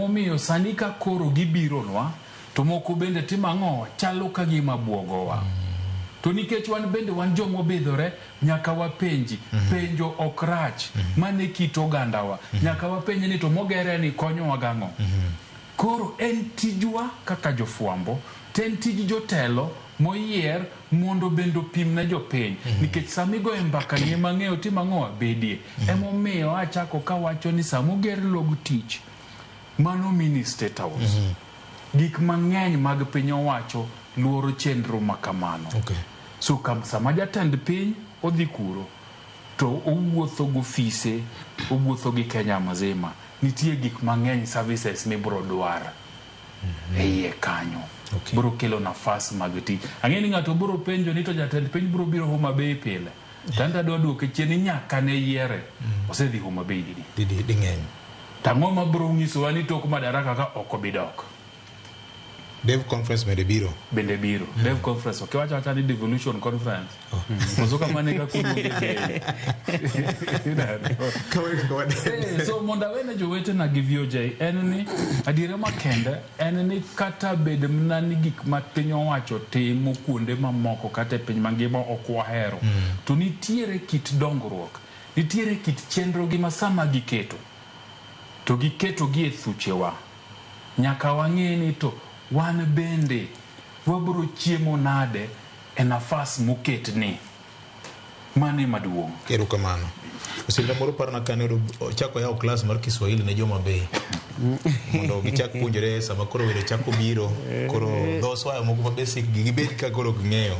Emomiyo sani ka koro gibironwa to moko bende timo ang'o? Chalo ka gima buogowa. To nikech wan bende wan joma obidhore, nyaka wapenji. Penjo ok rach. Mano e kit ogandawa. Nyaka wapenj ni to mogere ni konyowa gang'o? Koro en tijwa kaka jofwambo, to en tij jotelo moyier mondo bende opim ne jopiny. Nikech sama igoyo mbaka ni ema ng'eyo timo ang'o bedie. Emomiyo achako kawacho ni sama oger log tich, mano mini state house. Gik mang'eny mag piny owacho luoro chenro ma kamano. So kam, sama jatend piny odhi kuro, to owuotho gofise, owuotho gi Kenya mzima. Nitie gik mang'eny services mibro dwar e iye kanyo. Bro kelo nafas mag tich. Ang'e ni ng'ato bro penjo ni to jatend piny bro biro Homa Bay pile. To an to adwa duoke chien ni nyaka ne yiere. Osedhi Homa Bay didi. Didi ding'eny. To ang'o ma bro nyisowa ni tok Madaraka ka ok obi dok? Dev conference bende biro. Bende biro. Dev conference. Ok iwacho awacha ni devolution conference. Koso kamano e kaka oluonge bende. So mondo awene jowetena gi VOJ en ni adiera makende en ni kata bed mana ni gik ma piny owacho timo kuonde mamoko kata e piny mangima ok wahero to nitiere kit dongruok nitiere kit chenro gi ma sama giketo to giketo gi e thuchewa nyaka wang'e ni to wan bende wabro chiemo nade e nafas moketni. Mano ema duong'. Erokamano. Osiepna moro parona kane ochako yawo klas mar Kiswahili ne joma Bay mondo gichak puonjore sama koro welo chako biro koro dho swaya moko ma basic gi gibed ka koro ging'eyo.